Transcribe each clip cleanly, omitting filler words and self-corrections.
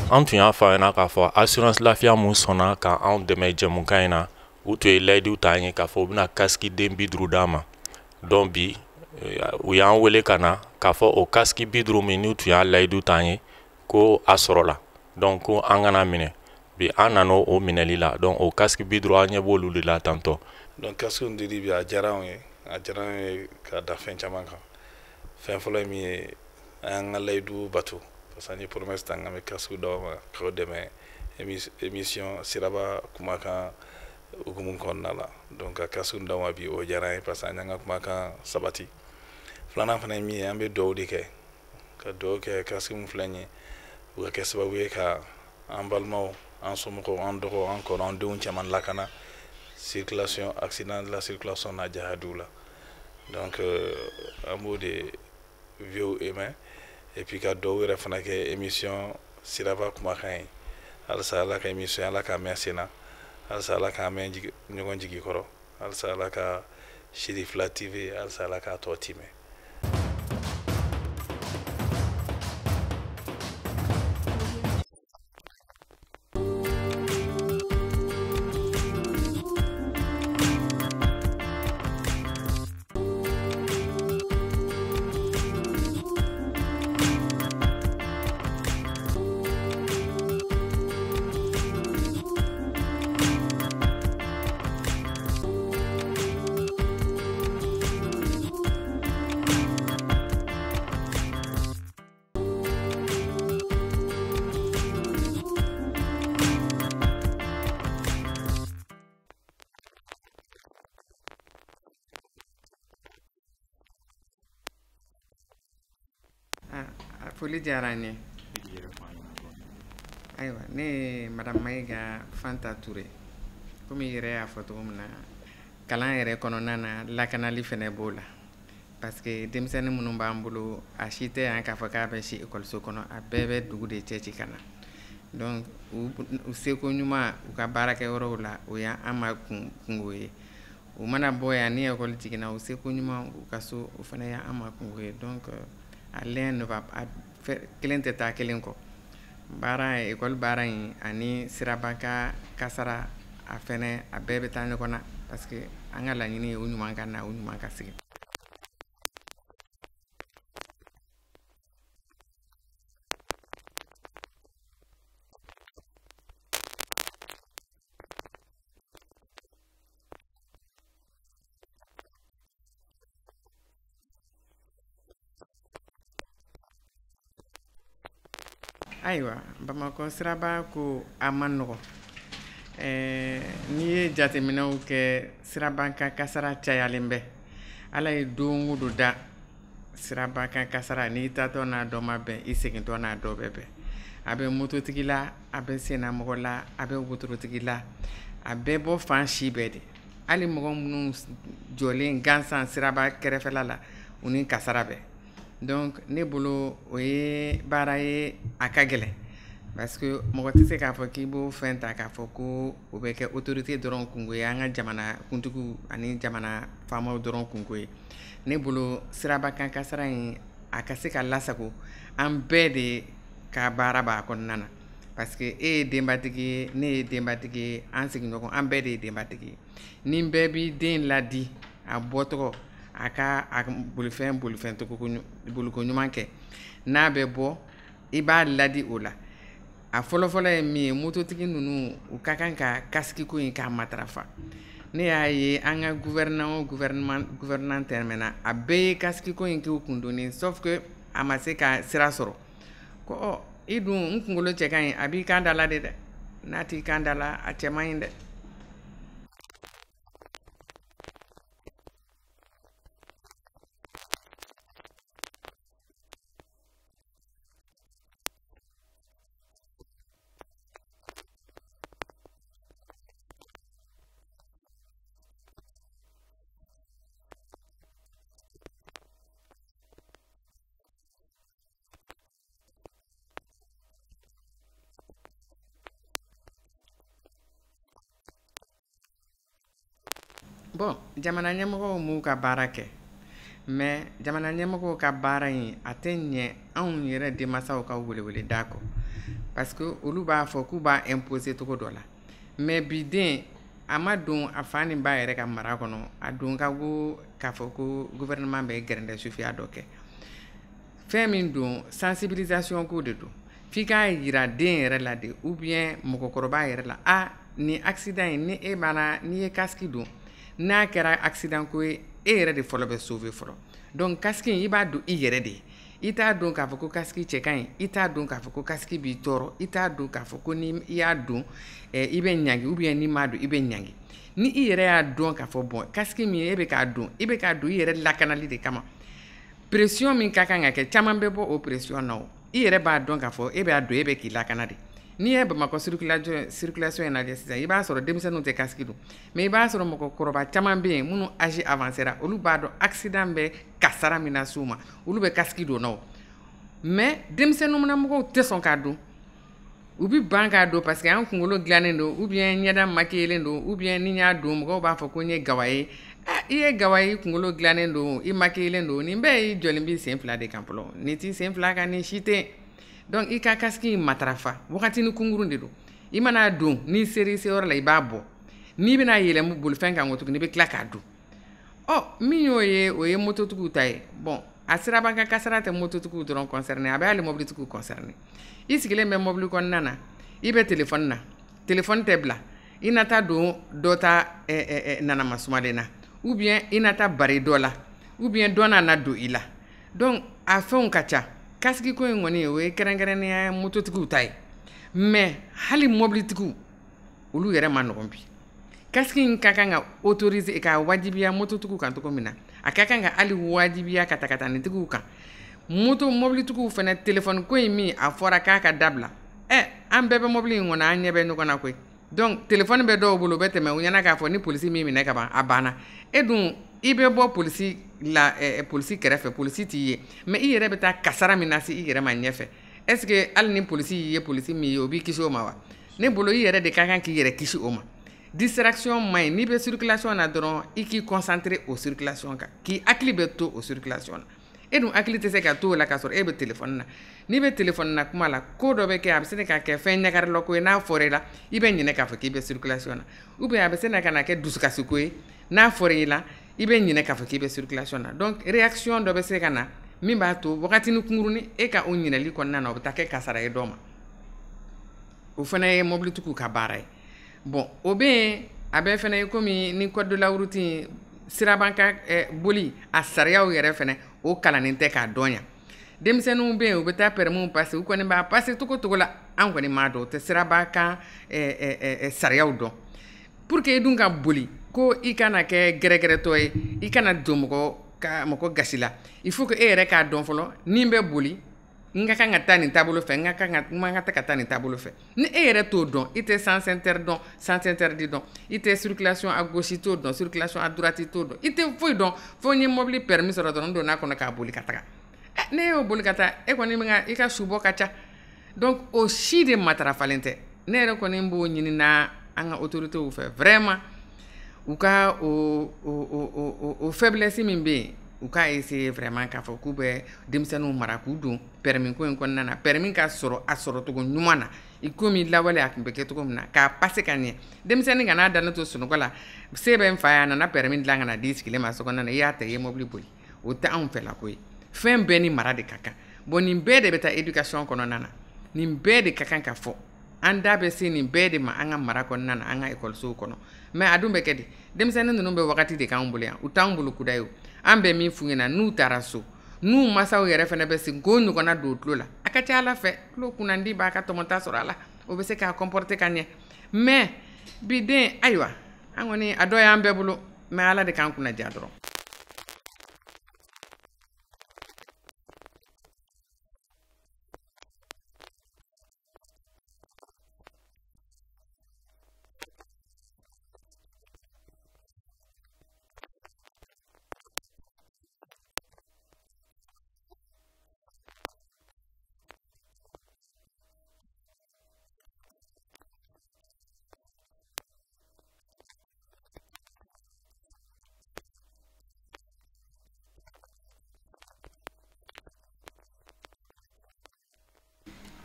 An tun y'a fɔ a ɲɛna k'a fɔ assurance lafiya mun sɔnna ka anw dɛmɛ jɛmukan in na, u tun ye layidu ta an ye k'a fɔ u bɛna casque den 50 d'an ma. Donc bi u y'an wele ka na k'a fɔ o casque 50 min n'u tun y'a layidu ta an ye ko a sɔrɔla, donc ko an kana minɛ. Bi an nana o minɛli la, donc o casque 50 an ɲɛ b'olu de la tantɔ. Donc casque in dili bi a diyara anw ye, a diyara anw ye ka da fɛn caman kan. Fɛn fɔlɔ ye min ye, an y'an ka layidu bato, parce que an ye promesse ta an bɛ casque d'aw ma k'aw dɛmɛ émission Siraba kumakan hukumu kɔnɔna la. Donc ka casque d'aw ma bi, o diyara an ye parce que an y'an ka kumakan sabati. Filanan fana ye min ye, an bɛ dugawu de kɛ, ka dugawu kɛ casque min filɛ nin ye, o ka kɛ sababu ye ka an balimaw, an somɔgɔw, an dɔgɔw, an kɔrɔw, an denw caman lakana circulation, accident de la circulation n'a jahadiw la. Donc an b'o de vœux émet, et puis ka dugawu yɛrɛ fana kɛ émission Siraba kumakan ye. Halisa Ala ka émission, Ala k'a mɛn sen na, halisa Ala k'a mɛn ɲɔgɔn jigi kɔrɔ, halisa Ala ka Sirifila TV, halisa Ala k'a tɔ timɛ. Foli diyara n ye. Ayiwa, ne ye Madame Mayiga Fanta Ture. Komi i yɛrɛ y'a fɔ cogo min na, kalan yɛrɛ kɔnɔna na, lakanali fɛnɛ b'o la, parce que denmisɛnnin minnu b'an bolo, a si tɛ yan k'a fɔ k'a bɛ si ekɔliso kɔnɔ, a bɛɛ bɛ dugu de cɛ ci ka na. Donc u seko ɲuman u ka baarakɛyɔrɔw la, o y'an ma kungo ye. U mana bɔ yan ni ekɔli jiginna, u seko ɲuman u ka so, o fana y'an ma kungo ye. Donc a lien ne va pas, kelen tɛ taa kelen kɔ. Baara ekɔli baara in ani siraba ka kasara, a fɛnɛ a bɛɛ bɛ taa ɲɔgɔn na, parce que an ka laɲini ye u ɲuman ka na, u ɲuman ka sigi. Ayiwa, Bamakɔ siraba ko a man nɔgɔ. N'i ye jateminɛw kɛ, siraba kan kasara cayalen bɛ. Ala ye don o don da siraba kan kasara, n'i taatɔ n'a dɔ ma bɛn, i segintɔ n'a dɔ bɛ bɛn. A bɛ mototigi la, a bɛ sennamɔgɔ la, a bɛ wotorotigi la, a bɛɛ bɔ fan si bɛɛ de. Hali mɔgɔ minnu jɔlen gansan siraba kɛrɛfɛla la, u ni kasara bɛɛ. Donc ne bolo o ye baara ye, a ka gɛlɛn, parce que mɔgɔ tɛ se k'a fɔ k'i b'o fɛn ta k'a fɔ ko o bɛ kɛ autorité dɔrɔn kungo ye, an ka jamana kuntigiw ani jamana faamaw dɔrɔn kungo ye. Ne bolo siraba kan kasara in, a ka se ka lasago, an bɛɛ de ka baara b'a kɔnɔna na, parce que e ye denbatigi ye, ne ye denbatigi ye, an sigiɲɔgɔn, an bɛɛ de ye denbatigi ye. Ni bɛɛ b'i den ladi a bɔtɔgɔ, a ka a bolifɛn boliko ɲuman kɛ, n'a bɛ bɔ i b'a ladi o la. A fɔlɔfɔlɔ ye min ye, mototigi ninnu u ka kan ka casque ko in k'a matarafa. Ne y'a ye an ka gouvernement o gouvernement tɛmɛna, a bɛɛ ye casque ko in k'u kun donni, sauf que a ma se ka sira sɔrɔ. Ko ɔ i dun n kunkolo cɛ ka ɲi, a b'i kan da la de dɛ, n'a t'i kan da la a cɛ man ɲi dɛ. Bon, jamana ɲɛmɔgɔw m'u ka baara kɛ, mais jamana ɲɛmɔgɔw ka baara in a tɛ ɲɛ anw yɛrɛ denmansaw ka weleweleda kɔ. Parce que olu b'a fɔ k'u b'a imposer cogo dɔ la. Mais bi den a ma don a fa ni ba yɛrɛ ka mara kɔnɔ, a don ka go k'a fɔ ko gouvernement bɛ gɛrɛndɛ sufiya dɔ kɛ. Fɛn min don, sensibilisation ko de don. F'i k'a yira den yɛrɛ la de, ou bien mɔgɔkɔrɔba yɛrɛ la, a ni accident in, ni e banna, n'i ye casque don, n'a kɛra accident ko ye, e yɛrɛ de fɔlɔ bɛ sauver fɔlɔ. Donc casque in, i b'a don i yɛrɛ de ye. I t'a dɔn k'a fɔ ko casque cɛ ka ɲi, i t'a dɔn k'a fɔ ko casque b'i tɔɔrɔ, i t'a dɔn k'a fɔ ko ni i y'a don i bɛ ɲangi, ou bien n'i m'a don i bɛ ɲangi. Ni i yɛrɛ y'a dɔn k'a fɔ bon casque min e bɛ k'a don, i bɛ k'a don i yɛrɛ lakanali de kama. Pression min ka kan ka kɛ, caman bɛ bɔ o pression na o. I yɛrɛ b'a dɔn k'a fɔ e b'a don, e bɛ k'i lakana de. N'i ye Bamakɔ circulation in lajɛ sisan, i b'a sɔrɔ denmisɛnninw tɛ casque don, mais i b'a sɔrɔ mɔgɔkɔrɔba caman bɛ yen minnu âge avancé olu b'a dɔn accident bɛ kasara min lase u ma, olu bɛ casque don na o. Mais denmisɛnninmɔgɔw tɛ sɔn k'a don, u bɛ ban k'a don parce que an kunkolo dilannen don, ou bien ɲɛda maquillé don, ou bien ni n y'a don mɔgɔw b'a fɔ ko n ye gawa ye. I ye gawa ye, i kunkolo dilannen don, i maquillé don, nin bɛɛ y'i jɔlen b'i sen fila de kan fɔlɔ, nin t'i sen fila kan, nin si tɛ. Donc i ka casque in matarafa wagatinin kunkurun de don. I mana don, n'i sera i seyɔrɔ la, i b'a bɔ. N'i bɛna yɛlɛn bolifɛn kan tuguni, i bɛ tila k'a don. Ɔ min y'o ye, o ye mototigiw ta ye. Bon, a siraban ka kasara tɛ mototigiw dɔrɔn concerné, a bɛ hali mobilitigiw concerné. I sigilen bɛ mobili kɔnɔna na, i bɛ téléphone na, téléphone tɛ bila, i na taa don dɔ ta nanama sumalen na, ou bien i na taa bari dɔ la, ou bien dɔ nana don i la. Donc a fɛnw ka ca. Casque ko in kɔni, o ye kɛrɛnkɛrɛnnenya mototigiw ta ye, mais hali mobilitigiw olu yɛrɛ ma nɔgɔn bi. Casque in ka kan ka autoriser ka wajibiya mototigiw kan cogo min na, a ka kan ka hali wajibiya ka ta ka taa nitigiw kan. Moto mobilitigiw fana, téléphone ko in min a fɔra k'a ka dabila, an bɛɛ bɛ mobili in kɔnɔ, an ɲɛ bɛ ɲɔgɔn na koyi. Donc téléphone bɛ dɔw bolo, u bɛ tɛmɛ u ɲɛna k'a fɔ ni polisi min minɛ ka ban, a banna. E dun i bɛ bɔ polisi la, polisi kɛrɛfɛ, polisi t'i ye, mais i yɛrɛ bɛ taa kasara min lase i yɛrɛ ma ɲɛfɛ. Est ce que hali ni polisi y'i ye, polisi min ye, o b'i kisi o ma wa? Ne bolo, i yɛrɛ de ka kan k'i yɛrɛ kisi o ma. Distraction man ɲi. N'i bɛ circulation na dɔrɔn, i k'i concentrer o circulation kan, k'i hakili bɛ to o circulation na. E dun hakili tɛ se ka to o la k'a sɔrɔ e bɛ téléphone na. N'i bɛ téléphone na kuma la, ko dɔ bɛ kɛ, a bɛ se ka kɛ fɛn ɲagarila ko ye, n'a fɔra i la, i bɛ ɲinɛ k'a fɔ k'i bɛ circulation na. Ou bien a bɛ se ka na kɛ dusukasi ko ye, n'a fɔra i la, i bɛ ɲinɛ k'a fɔ k'i bɛ circulation na. Donc réaction dɔ bɛ se ka na min b'a to wagatinin kunkurunin e ka o ɲinɛli kɔnɔna na, o bɛ taa kɛ kasara ye dɔ ma. O fana ye mobilitigiw ka baara ye. Bon, o bɛ yen, a bɛɛ fana ye komi ni code de la route in, siraban ka boli a sariyaw yɛrɛ fana, o kalannen tɛ k'a dɔn yan. Denmisɛnninw bɛ yen, u bɛ taa permis passer, u kɔni b'a passer cogo cogo la, an kɔni m'a dɔn, u tɛ siraba kan sariyaw dɔn. Pour que i dun ka boli ko i kana kɛ gɛrɛgɛrɛtɔ ye, i kana don mɔgɔ ka mɔgɔ gasi la, il faut que e yɛrɛ k'a dɔn fɔlɔ, ni n bɛ boli, n ka kan ka taa nin taabolo fɛ, n ka kan ka n man ka taa nin taabolo fɛ. Ni e yɛrɛ t'o dɔn, i tɛ sens interdit dɔn, sens interdit dɔn, i tɛ circulation à gauche t'o dɔn, circulation à droite t'o dɔn, i tɛ foyi dɔn, fo n ye mobili permis sɔrɔ dɔrɔn, n donna a kɔnɔ k'a boli ka taga. Ne y'o boli ka taa, e kɔni bɛ ka i ka subɔ ka ca. Donc o si de matarafalen tɛ. Ne yɛrɛ kɔni b'o ɲini na an ka autorités fɛ, vraiment u ka o faiblesse min bɛ yen, u k'a essayer vraiment k'a fɔ k'u bɛ denmisɛnninw mara k'u don permis ko in kɔnɔna na, permis ka sɔrɔ a sɔrɔcogo ɲuman na, i komi lawale a tun bɛ kɛ cogo min na, k'a passer ka ɲɛ. Denmisɛnnin kana da ne to sunɔgɔ la, se bɛ n fa ye, a nana permis dilan ka na di sigilen ma so kɔnɔna na, i y'a ta i ye mobili boli, o tɛ anw fɛla ko ye. Fɛn bɛɛ ni mara de ka kan. Bon, nin bɛɛ de bɛ taa éducation kɔnɔna na, nin bɛɛ de ka kan ka fɔ. An da bɛ se nin bɛɛ de ma an ka mara kɔnɔna na, an ka ekɔlisow kɔnɔ. Mais a dun bɛ kɛ di? Denmisɛnnin ninnu bɛ wagati de k'anw bolo yan, u t'anw bolo kuda ye o. An bɛ min f'u ɲɛna, n'u taara so, n'u masaw yɛrɛ fana bɛ segin k'o ɲɔgɔnna don tulo la, a ka ca Ala fɛ, tulo kunnandi b'a ka tɔmɔta sɔrɔ a la, o bɛ se k'a comporter ka ɲɛ. Mais bi den, ayiwa, an kɔni a dɔ y'an bɛɛ bolo, mais Ala de k'an kunna diya dɔrɔn.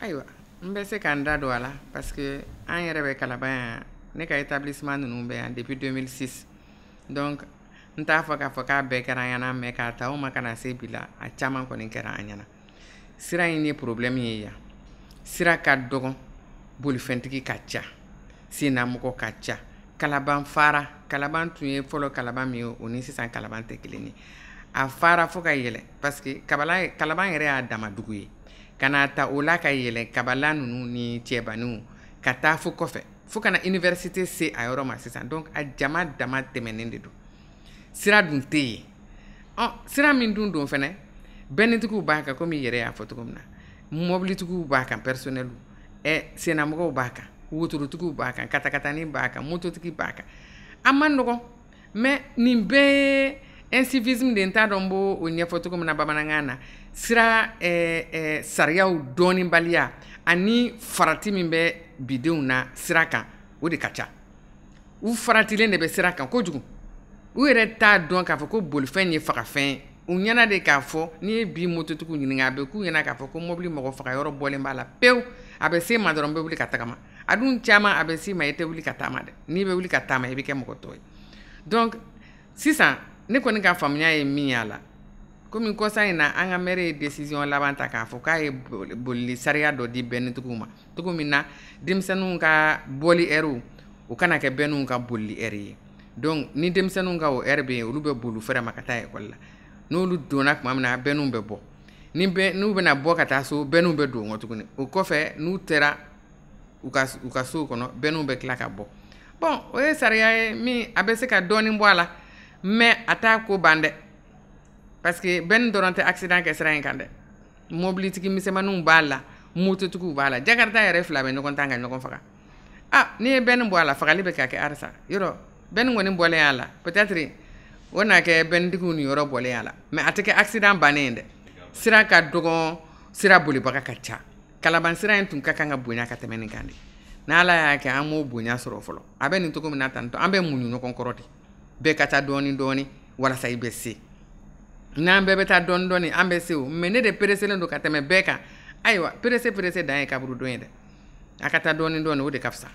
Ayiwa, N bɛ se ka n da don a la parce que an yɛrɛ bɛ Kalaban yan, ne ka établissement ninnu bɛ yan depuis 2006. Donc n t'a fɔ k'a fɔ k'a bɛɛ kɛra an ɲɛna, mais k'a ta o ma ka na se bi la, a caman kɔni kɛra an ɲɛna. Sira in ye problème ye yan. Sira ka dɔgɔn, bolifɛntigi ka ca, sennamɔgɔ ka ca. Kalaban fara, Kalaban tun ye fɔlɔ Kalaban min ye, o ni sisan Kalaban tɛ kelen ye. A fara fo ka yɛlɛ parce que Kalaban yɛrɛ y'a dama dugu ye. Ka n'a ta o la ka yɛlɛ Kabala ninnu ni Cɛbaniw ka taa fo kɔfɛ, fo ka na université se a yɔrɔ ma sisan. Donc a jama dama tɛmɛnen de don. Sira dun tɛ yen. Ɔ sira min dun don fɛnɛ, bɛnnitigiw b'a kan komi i yɛrɛ y'a fɔ cogo min na, mɔbilitigiw b'a kan, personnel, sennamɔgɔw b'a kan, wotorotigiw b'a kan, katakatanin b'a kan, mototigi b'a kan. A man nɔgɔn, mais nin bɛɛ ye incivisme de, n t'a dɔn n b'o ɲɛfɔ cogo min na bamanankan na. Sira sariyaw dɔɔninbaliya ani farati min bɛ bidenw na sira kan, o de ka ca. U faratilen de bɛ sira kan kojugu. U yɛrɛ t'a dɔn k'a fɔ ko bolifɛn ye fagafɛn ye. U ɲɛna de k'a fɔ, n'i ye bi mototigiw ɲininka, a bɛ k'u ɲɛna k'a fɔ ko mobili mɔgɔ faga yɔrɔ bɔlen b'a la pewu. A bɛ se ma dɔrɔn n bɛ wuli ka tagama. A dun caman a bɛ s'i ma, i tɛ wuli ka taama dɛ. N'i bɛ wuli ka taama, i bɛ kɛ mɔgɔ tɔ ye. Donc sisan ne kɔni ka faamuya ye min y'a la, komi kɔsa in na an ka maire ye décision laban ta k'a fɔ k'a ye bolili sariya dɔ di bɛnnitigiw ma, cogo min na denmisɛnninw ka bɔli heure o kana kɛ bɛnniw ka bolili heure ye. Donc ni denmisɛnninw ka o heure bɛ yen, olu bɛ boli fɛrɛ ma ka taa ekɔli la. N'olu donna tuma min na, bɛnniw bɛ bɔ. Ni n'u bɛna bɔ ka taa so, bɛnniw bɛ don kɔ tuguni. O kɔfɛ n'u taara u ka sow kɔnɔ, bɛnniw bɛ tila ka bɔ. Bon, o ye sariya ye min a bɛ se ka dɔɔnin bɔ a la, mais a t'a ko ban dɛ. Parce que bɛnni dɔrɔn tɛ accident kɛ sira in kan dɛ. Mobilitigi misɛnmaninw b'a la, mototigiw b'a la, Jakarta yɛrɛ fila bɛ ɲɔgɔn tan ka ɲɔgɔn faga. Ah, n'i ye bɛnni bɔ a la, fagali bɛ ka kɛ halisa. Yɔrɔ bɛnni kɔni bɔlen a la, peut-être o n'a kɛ bɛnnitigiw ni yɔrɔ bɔlen a la, mais a tɛ kɛ accident bannen ye dɛ. Sira ka dɔgɔn, sira bolibaga ka ca. Kalaban sira in tun ka kan ka bonya ka tɛmɛ nin kan de. N'Ala y'a kɛ an m'o bonya sɔrɔ fɔlɔ. A bɛ nin cogo min na tantɔ, an bɛ muɲu ɲɔgɔn kɔrɔ de. Bɛɛ ka taa dɔɔni dɔɔni walasa i bɛ se. N'an bɛɛ bɛ taa dɔɔni dɔɔni, an bɛ se o. Mais ne de pereselen don ka tɛmɛ bɛɛ kan. Ayiwa, perese perese dan ye kaburudon ye dɛ. A ka taa dɔɔni dɔɔni, o de ka fisa.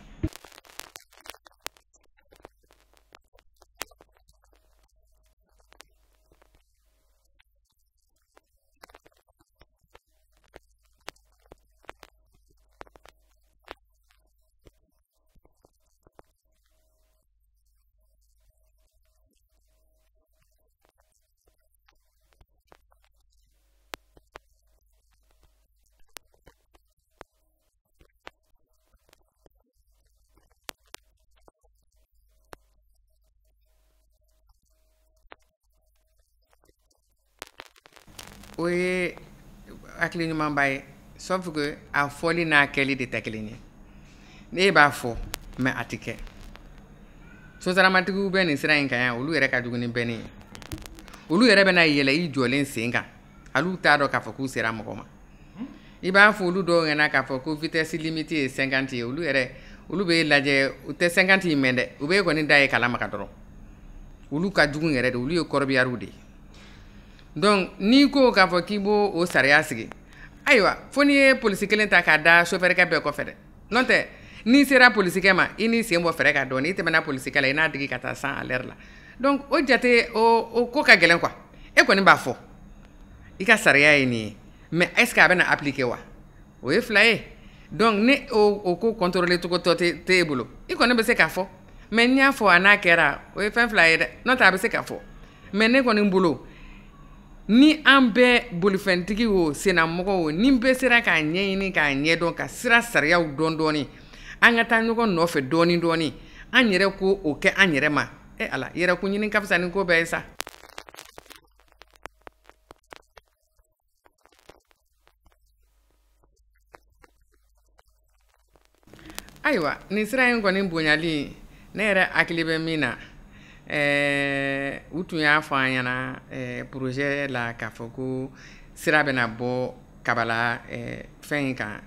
O ye hakili ɲumanba ye, sauf que a fɔli n'a kɛli de tɛ kelen ye. Ne b'a fɔ, mais a tɛ kɛ. Sotaramatigiw bɛ nin sira in kan yan, olu yɛrɛ ka jugu ni bɛnni ye. Olu yɛrɛ bɛna yɛlɛ i jɔlen sen kan, olu t'a dɔn k'a fɔ k'u sera mɔgɔ ma. I b'a fɔ olu dɔw ɲɛna k'a fɔ ko vitesse limite ye 50 ye, olu yɛrɛ olu bɛ lajɛ, u tɛ 50 in mɛn dɛ, u bɛ kɔni da ye kala maga dɔrɔn. Olu ka jugu yɛrɛ de, olu ye kɔrɔbiyariw de ye. Donc n'i ko k'a fɔ k'i b'o o sariya sigi, ayiwa, fo n'i ye polisi kelen ta k'a da sofɛrikɛ bɛɛ kɔfɛ dɛ. N'o tɛ, n'i sera polisikɛ ma, i n'i sen bɔ fɛrɛ kan dɔɔni, i tɛmɛna polisikɛ la, i n'a digi ka taa 100 à l'heure la. Donc o jate o ko ka gɛlɛn quoi. E kɔni b'a fɔ i ka sariya ye nin ye, mais est ce que a bɛna appliquer wa? O ye fila ye. Donc ni o ko contrôler cogo tɔ tɛ e bolo, i kɔni bɛ se k'a fɔ, mais n'i y'a fɔ a n'a kɛra, o ye fɛn fila ye dɛ. N'o tɛ a bɛ se k'a fɔ, mais ne kɔni bolo, ni an bɛɛ bolifɛntigi o sennamɔgɔ o, ni bɛɛ sera k'a ɲɛɲini k'a ɲɛdɔn ka sira sariyaw dɔn dɔɔni, an ka taa ɲɔgɔn nɔfɛ dɔɔni dɔɔni, an yɛrɛ ko o kɛ an yɛrɛ ma. E Ala, yɛrɛkun ɲini ka fisa ni ko bɛɛ ye sa. Ayiwa, nin sira in kɔni bonyali, ne yɛrɛ hakili bɛ min na, u tun y'a fɔ an ɲɛna projet la k'a fɔ ko sira bɛna bɔ Kabala fɛn in kan,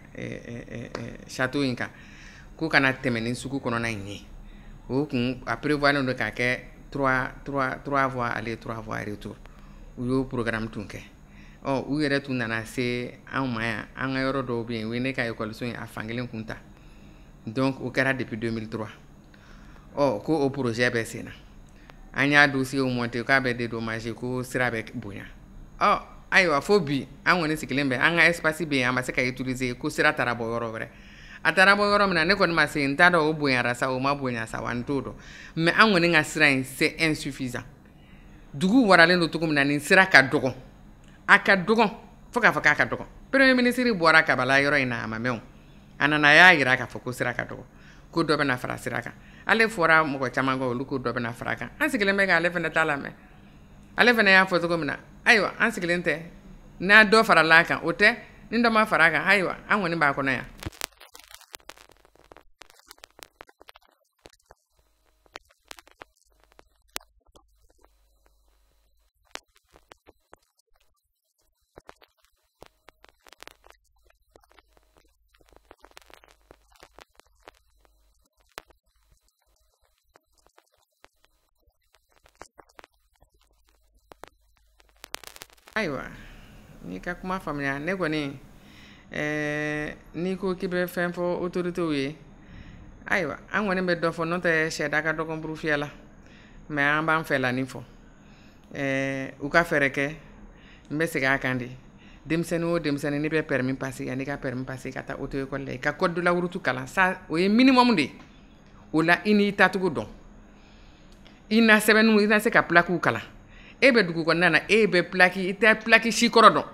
château in kan, k'u kana tɛmɛ ni sugu kɔnɔna in ye. O kun a prévoir don k'a kɛ 3 voies aller, 3 voies retour. U y'o programme tun kɛ. Ɔ, u yɛrɛ tun nana se anw ma yan, an ka yɔrɔ dɔw bɛ yen, u ye ne ka ekɔliso in a fankelen kun ta. Donc o kɛra depuis 2003. Ɔ, ko o projet bɛ sen na, an y'a dossier monté k'a bɛ dédommager, ko sira bɛ bonya. Ɔ, ayiwa, fo bi an kɔni sigilen bɛ, an ka espace bɛ yen, a ma se ka utiliser, ko sira taara bɔ yɔrɔ wɛrɛ. A taara bɔ yɔrɔ min na, ne kɔni ma se, n t'a dɔn o bonyara sa, o ma bonya sa wa, n t'o dɔn. Mais an kɔni ka sira in, c'est insuffisant. Dugu waralen don cogo min na, nin sira ka dɔgɔn, a ka dɔgɔn fo k'a fɔ k'a ka dɔgɔn. Premier ministre bɔra Kabala yɔrɔ in na, a ma mɛn o, a nana, a y'a yira k'a fɔ ko sira ka dɔgɔn, ko dɔ bɛna fara sira kan. Ale fɔra mɔgɔ caman kɔ, olu ko dɔ bɛna fara kan. An sigilen bɛ k'ale fana ta lamɛn, ale fana y'a fɔ cogo min na. Ayiwa, an sigilen tɛ n'a dɔ farala a kan, o tɛ, ni dɔ ma fara a kan, ayiwa, an kɔni b'a kɔnɔ yan. Ayiwa, n'i ka kuma faamuya, ne kɔni, n'i ko k'i bɛ fɛn fɔ autorités ye, ayiwa, an kɔni bɛ dɔ fɔ, n'o tɛ sɛda ka dɔgɔn buru fiyɛ la. Mais an b'an fɛla nin fɔ, u ka fɛɛrɛ kɛ. N bɛ segin a kan de, denmisɛnnin o denmisɛnnin, n'i bɛ permis passer, yanni i ka permis passer, ka taa auto école la, i ka code de la route kalan sa, o ye minimum de ye. O la, i n'i tacogo dɔn, i na sɛbɛnniw, i na se ka plaques kalan. E bɛ dugu kɔnɔna na, e bɛ plaque, i tɛ plaque si kɔrɔ dɔn,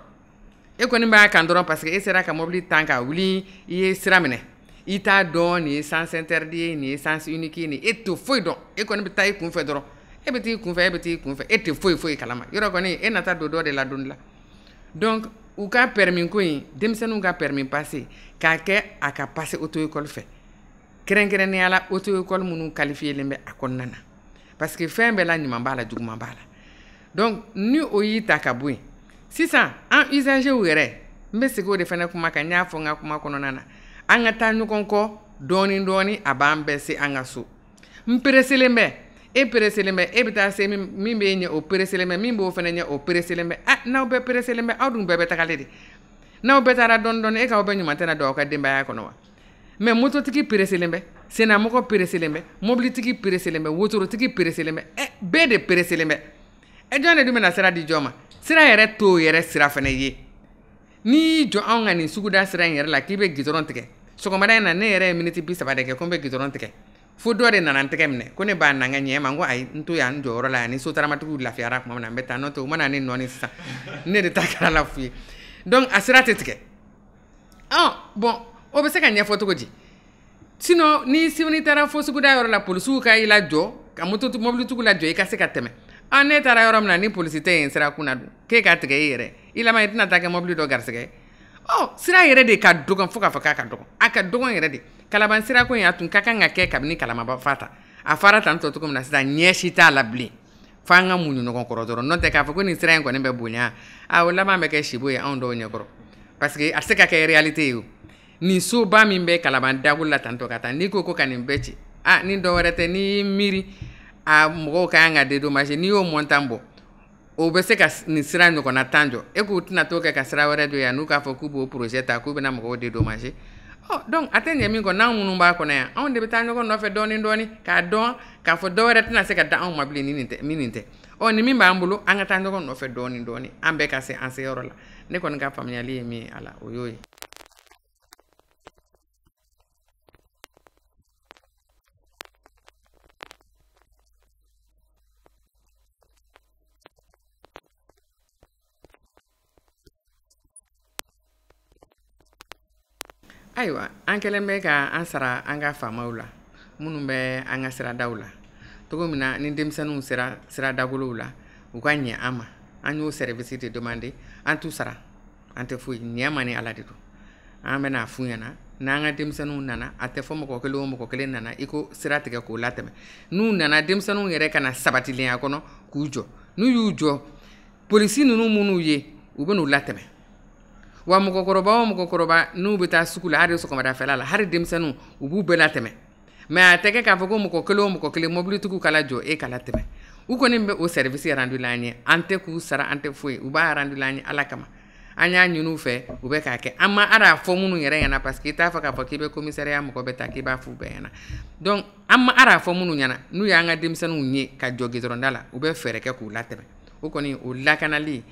e kɔni b'a kan dɔrɔn, parce que e sera ka mobili tan ka wuli, i ye sira minɛ, i t'a dɔn nin ye sens interdit ye, nin ye sens unique ye, nin e t'o foyi dɔn. E kɔni bɛ taa i kunfɛ dɔrɔn, e bɛ t'i kunfɛ, e bɛ t'i kunfɛ, e tɛ foyi foyi kalama. Yɔrɔ kɔni, e nata don dɔ de la don dɔ la. Donc u ka permis ko in, denmisɛnninw ka permis passer, k'a kɛ a ka passer auto école fɛ, kɛrɛnkɛrɛnnenya la auto école minnu qualifié len bɛ a kɔnɔna na, parce que fɛn bɛɛ la ɲuman b'a la, juguman b'a la. Donc ni o y'i ta ka bɔ yen sisan, an usagers yɛrɛ, n bɛ segin o de fana kuma kan, n y'a fɔ n ka kuma kɔnɔna na, an ka taa ɲɔgɔn kɔ dɔɔni dɔɔni, a b'an bɛɛ se an ka so. N pereselen bɛ, e pereselen bɛ, e bɛ taa se min b'e ɲɛ, o pereselen bɛ, min b'o fana ɲɛ, o pereselen bɛ. Ah, n'aw bɛɛ pereselen bɛ, aw dun bɛɛ bɛ tagalen de. N'aw bɛɛ taara dɔɔni dɔɔni, e k'aw bɛɛ ɲuman tɛna don aw ka denbaya kɔnɔ wa? Mais mototigi pereselen bɛ, sennamɔgɔ pereselen bɛ, mobilitigi pereselen bɛ, wotorotigi pereselen bɛ, ɛ, bɛɛ de pereselen bɛ. Ɛ, jɔn de dun bɛna sira di jɔn ma? Sira yɛrɛ t'o yɛrɛ sira fana ye. N'i y'i jɔ anw ka nin suguda sira in yɛrɛ la k'i bɛ gidɔrɔn tigɛ, sɔgɔmada in na, ne yɛrɛ ye miniti 30 de kɛ ko n bɛ gidɔrɔn tigɛ, fo dɔ de nana n tɛgɛ minɛ ko ne b'a na n ka ɲɛ ma. N ko ayi, n to yan n jɔyɔrɔ la yan, ni sotaramatigiw lafiyara tuma min na, n bɛ taa, n'o tɛ u mana ne nɔɔni sisan, ne de ta kɛra la fu ye. Donc a sira tɛ tigɛ. Ɔ, bon, o bɛ se ka ɲɛfɔ cogo di? Sinon ni sini taara fo suguda yɔrɔ la, polisiw ka i lajɔ, ka moto mobilitigiw lajɔ, i ka se ka tɛmɛ. Ah, ne taara yɔrɔ min na ni polisi tɛ yen sira kunna dun, k'e k'a tigɛ i yɛrɛ, i laban i tɛna taa kɛ mobili dɔ garisɛgɛ ye. Ɔ, sira yɛrɛ de ka dɔgɔn fo k'a fɔ k'a ka dɔgɔn, a ka dɔgɔn yɛrɛ de. Kalaban sirako in, a tun ka kan ka kɛ kabini kalamaba fa ta, a fara tan tɔ cogo min na sisan, ɲɛ si t'a la bilen, f'an ka muɲu ɲɔgɔn kɔrɔ dɔrɔn. N'o tɛ k'a fɔ ko nin sira in kɔni bɛ bonya, a o laban bɛ kɛ sibo ye anw dɔw ɲɛkɔrɔ, parce que a tɛ se ka kɛ réalité ye. O nin soba min bɛ Kalaban dagolo la tantɔ ka taa, n'i ko ko ka nin bɛɛ ci, a ni dɔ wɛrɛ tɛ, n'i y'i miiri a mɔgɔw ka kan ka dédommager, n'i y'o montant bɔ, o bɛ se ka nin sira ɲɔgɔnna tan jɔ. E k'u tɛna t'o kɛ ka sira wɛrɛ don yan, n'u k'a fɔ k'u b'o projet ta k'u bɛna mɔgɔw dédommager. Ɔ, donc a tɛ ɲɛ min kɔ, n'anw minnu b'a kɔnɔ yan, anw de bɛ taa ɲɔgɔn nɔfɛ dɔɔni dɔɔni, k'a dɔn k'a fɔ dɔ wɛrɛ tɛna se ka da anw ma bilen ni nin tɛ, min nin tɛ. Ɔ, ni min b'an bolo, an ka taa ɲɔgɔn nɔfɛ dɔɔni dɔɔni, an bɛɛ ka se an seyɔrɔ la. Ne kɔni ka faamuyali ye min ye a la, o y'o ye. Ayiwa, an kɛlen bɛ ka an sara an ka faamaw la minnu bɛ an ka siradaw la, cogo min na ni denmisɛnninw sera siradagolow la, u ka ɲɛ an ma. An y'o service de demander, an t'u sara, an tɛ foyi ɲɛ ma, ni Ala de don. An bɛna f'u ɲɛna n'an ka denmisɛnninw nana, a tɛ fɔ mɔgɔ kelen o mɔgɔ kelen nana i ko sira tigɛ k'o latɛmɛ. N'u nana, denmisɛnninw yɛrɛ ka na sabatilenya kɔnɔ k'u jɔ. N'u y'u jɔ, polisi ninnu minnu ye, u bɛ n'u latɛmɛ. Wa mɔgɔkɔrɔba o mɔgɔkɔrɔba, n'u bɛ taa sugu la, hali sɔgɔmadafɛla la, hali denmisɛnninw, u b'u bɛɛ latɛmɛ. Mais a tɛ kɛ k'a fɔ ko mɔgɔ kelen o mɔgɔ kelen, mobilitigiw kala jɔ, e kala tɛmɛ. U kɔni bɛ o service rendu la an ye, an tɛ k'u sara, an tɛ foyi, u b'a rendu la an ye Ala kama. An y'a ɲini u fɛ, u bɛ k'a kɛ. An ma ala fɔ minnu yɛrɛ ɲɛna, parce que i t'a fɔ k'a fɔ k'i bɛ commissariat mɔgɔ bɛ ta k'i b'a f'u bɛɛ ɲɛna. Donc an ma ala fɔ minnu ɲɛna, n'u y'an ka denmisɛnninw ye ka jɔ gidɔrɔnda la, u bɛ fɛɛrɛ kɛ k'u latɛmɛ. O kɔni, o lakanali,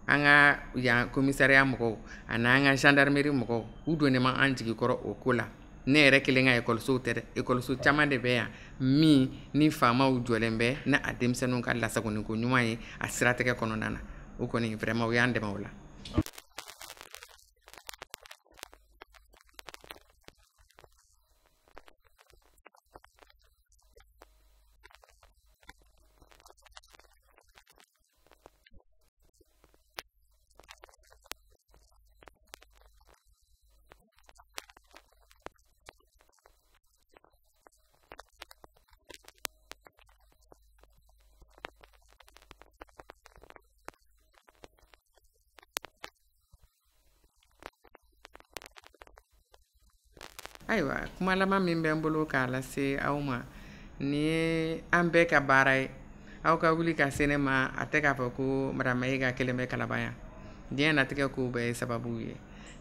an ka yan commissariat mɔgɔw ani an ka gendarmerie mɔgɔw, u donnen ma an jigi kɔrɔ o ko la. Ne yɛrɛ kelen ka ekɔlisow tɛ dɛ, ekɔliso caman de bɛ yan min ni faamaw jɔlen bɛ ni a denmisɛnninw ka lasagoniko ɲuman ye a siratigɛ kɔnɔna na. O kɔni vraiment, u y'an dɛmɛ o la. Ayiwa, kuma laban min bɛ n bolo k'a lase aw ma, nin ye an bɛɛ ka baara ye. Aw ka wuli ka se ne ma, a tɛ k'a fɔ ko madame Mayiga kelen bɛ Kalaban yan. Diɲɛ natigɛ kow bɛɛ ye sababu ye.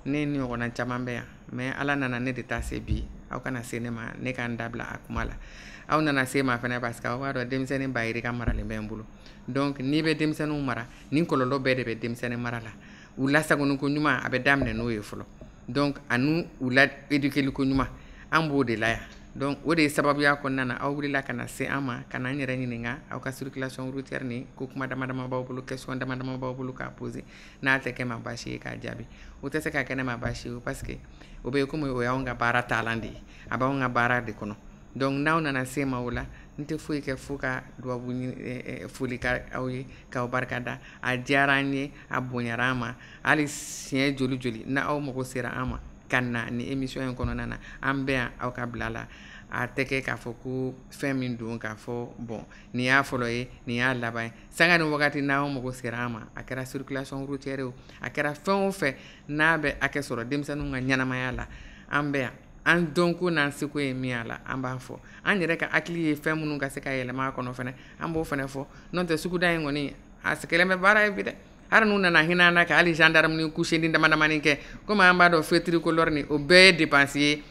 Ne ni ɲɔgɔnna caman bɛ yan, mais Ala nana ne de ta se bi aw kana se ne ma, ne k'an dabila a kuma la. Aw nana se ma fɛnɛ parce que aw b'a dɔn denmisɛnnin ba yirika maralen bɛ n bolo. Donc n'i bɛ denmisɛnninw mara, nin kɔlɔlɔ bɛɛ de bɛ denmisɛnnin mara la. U lasagoniko ɲuman, a bɛ daminɛ n'o ye fɔlɔ. Donc ani u la éduquer ko ɲuman, an b'o de la yan. Donc o de ye sababuya kɔnɔna na aw wulila ka na se an ma, ka na an yɛrɛ ɲininka aw ka circulation routière ni ko kuma dama dama b'aw bolo, question dama dama b'aw bolo k'a poser. N'a tɛ kɛ ma baasi ye k'a jaabi, o tɛ se ka kɛ ne ma baasi ye, parce que o bɛ komi o y'anw ka baara taalan de ye, a b'anw ka baara de kɔnɔ. Donc n'aw nana se ma o la, n tɛ foyi kɛ fo ka dubabu ɲini, foli ka aw ye, k'aw barika da. A diyara an ye, a bonyara an ma. Hali siɲɛ joli joli n'aw mago sera an ma ka na ni émission in kɔnɔna na, an bɛ yan aw ka bila la. A tɛ kɛ k'a fɔ ko fɛn min don k'a fɔ bon, nin y'a fɔlɔ ye, nin y'a laban ye. Sanga ni wagati n'aw mago sera an ma, a kɛra circulation routière ye o, a kɛra fɛn o fɛn n'a bɛ hakɛ sɔrɔ denmisɛnninw ka ɲɛnamaya la, an bɛ yan. An dɔnko n'an seko ye min y'a la, an b'a fɔ. An yɛrɛ ka hakili ye fɛn minnu ka se ka yɛlɛma a kɔnɔ fɛnɛ, an b'o fɛnɛ fɔ. N'o tɛ, suguda in kɔni, a kɛlen bɛ baara ye bi dɛ. Hali n'u nana hinɛ an na ka hali gendarme ni coucher ni dama damani kɛ, komi an b'a dɔn feu tricolore ni o bɛɛ ye dépense ye,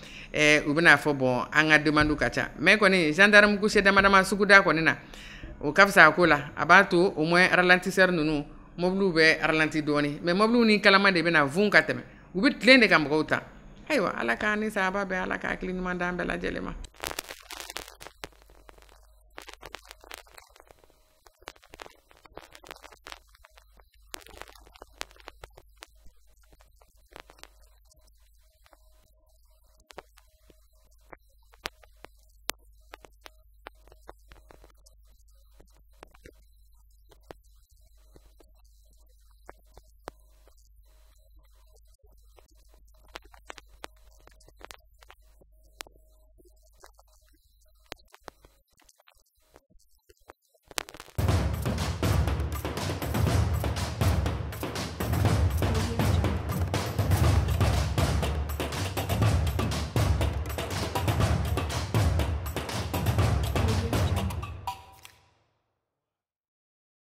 u bɛna fɔ bon, an ka demande ka ca. Mais kɔni gendarme coucher dama dama suguda kɔni na, o ka fisa a ko la. A b'a to au moins ralentisseur ninnu, mobiliw bɛ ralenti dɔɔni. Mais mobiliw ni kalama de bɛna vun ka tɛmɛ, u bɛ tilen de ka mɔgɔw ta. Ayiwa, Ala k'an ni sahaba bɛn, Ala ka hakili ɲuman d'an bɛɛ lajɛlen ma.